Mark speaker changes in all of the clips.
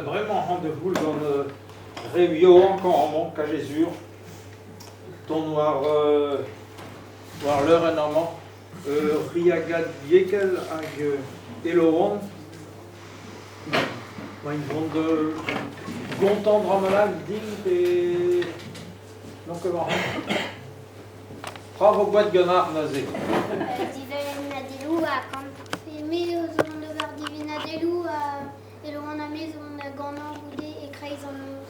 Speaker 1: Bremañ oc'h da voul gant reoù yaouankañ amañ, kaje sur. Tont war war leurenn amañ. Riagad Yekel hag Elowan. Emaint vont da gontañ dra bennak din pe n'on ket war Tra vo gwraet ganeoc'h neuze.
Speaker 2: Divinadelloù ha me zo vont d'ober divinadelloù e Laurent ha me zo vont da ganañ goude e-kreiz an noz.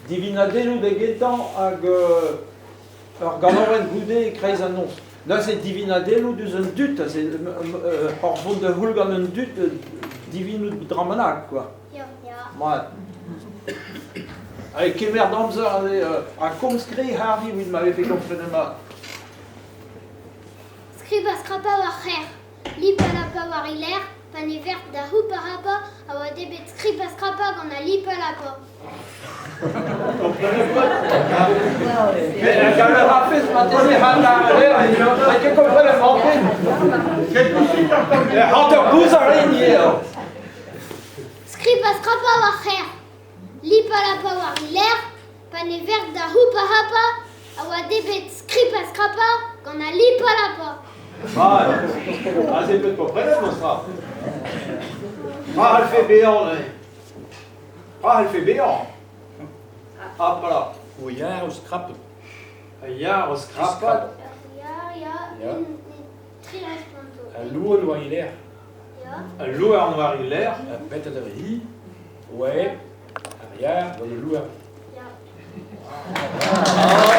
Speaker 1: Divinadelloù da gentañ hag ur ganaouenn goude e-kreiz an noz. Neuze divinadelloù deus an dud, aze hor vont da c'houl gant an dud divinout dra bennak quoi.
Speaker 2: Ya.
Speaker 1: Mat. Allez, kemer d'amzer aze, ha komz kre Hardy evit ma vefe komprenet mat.
Speaker 2: Skrivañ skrapañ war c'her, lipa-lapa war e lerc'h, pa ne verk da houpa-hapa a oa debret skripañ-skrapañ gant al lipa-lapa.
Speaker 1: Komprenet mat? Mais gallout a rafes marteze N'eo ket komprenet mat. Hanter-bouz a rin ivez.
Speaker 2: Skripañ-skrapañ war c'her, lipa-lapa war e lerc'h, pa ne verk da houpa-hapa a oa debret skripañ-skrapañ gant al lipa-lapa.
Speaker 1: Mat, aze 'peus komprenet memestra. Ma c'hallfe bezañ neuze. Ma c'hallfe bezañ. Ah, voilà.
Speaker 3: O yar o skrapat.
Speaker 1: Yar o skrapat.
Speaker 2: Ya, ya,
Speaker 3: Ya.
Speaker 2: tri responto.
Speaker 3: Al louarn war e lerc'h.
Speaker 1: Al louarn war e lerc'h.
Speaker 3: Ha betet ar hi, oe, ar yar gant al louarn.
Speaker 2: Ya.
Speaker 1: Ah.